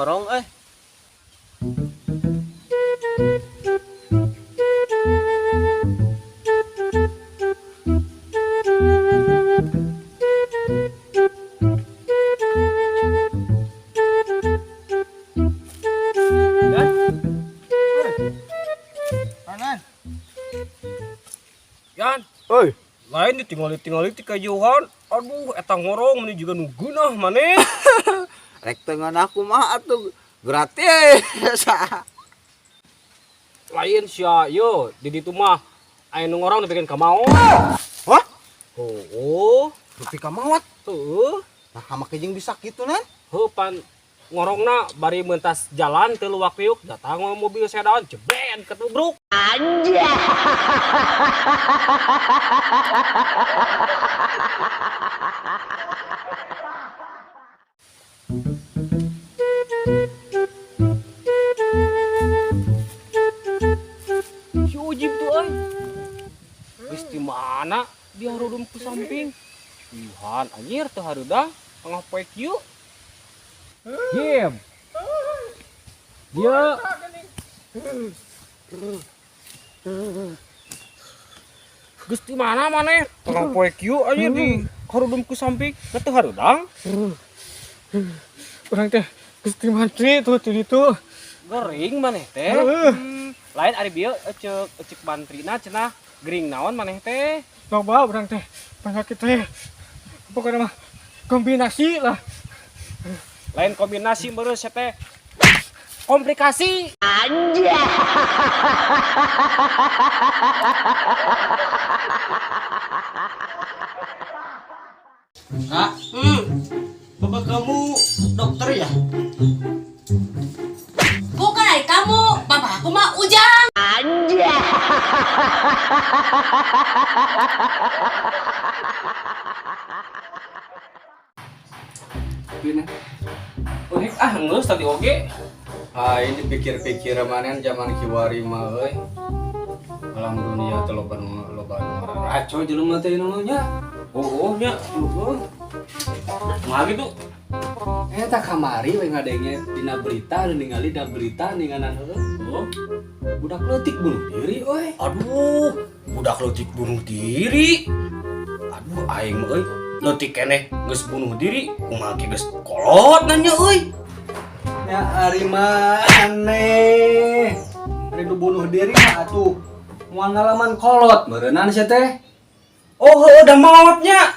Ngorong euy. Yan. Kanan. Yan. Oi. Lain ditinggali-tingali ti kajauhan. Aduh, eta ngorong meni juga nu geunah maneh. Rek teu ngeunah kumaha atuh gratis. Lain sia yo di ditu mah aya nu ngorong dipikeun ka maot. Hah? Oh, Nepi ka maot. Heuh. Nah, make jeung bisa kitu nan. Heuh pan ngorongna bari mentas jalan teu luak liuk datang mobil sedan jebret ketubruk. Anjay. Si Ujib tuh euy. Geus di mana dia harudum ke samping. Tuhan anjir teu hareudang tengah poe kieu. Jim. Dia geus di mana maneh? Tengah poe kieu anjir di harudum ke samping. Teu hareudang. Urang teh geus ti mantri tuh ti ditu. Gering maneh teh. Heeh. Lain ari bieu eceuk eceuk mantrina cenah gering naon maneh teh? Loba urang teh penyakit teh. Pokoknya mah kombinasi lah. Lain kombinasi meureun sia teh. Komplikasi. Kak, bapak kamu dokter ya? Bukan ari kamu, bapak aku mah Ujang. Bina. Unik ah geus tadi oge. Ah, ini pikir-pikir manen zaman kiwari mah euy. Alam dunia teh loba nu loba nu raraco jelema teh nu nya. Oh, nya. Heeh. Kumaha gitu? Eta kamari we ngadenge dina berita ningali dina berita ninganan heueuh. Oh. Budak leutik bunuh diri euy. Aduh, budak leutik bunuh diri. Aduh, aing mah euy, leutik keneh geus bunuh diri, kumaha ge geus kolot nanya euy. Ya ari maneh. Ari nu bunuh diri mah atuh moal ngalaman kolot meureunnan sia teh. Oh, heueuh da maotnya.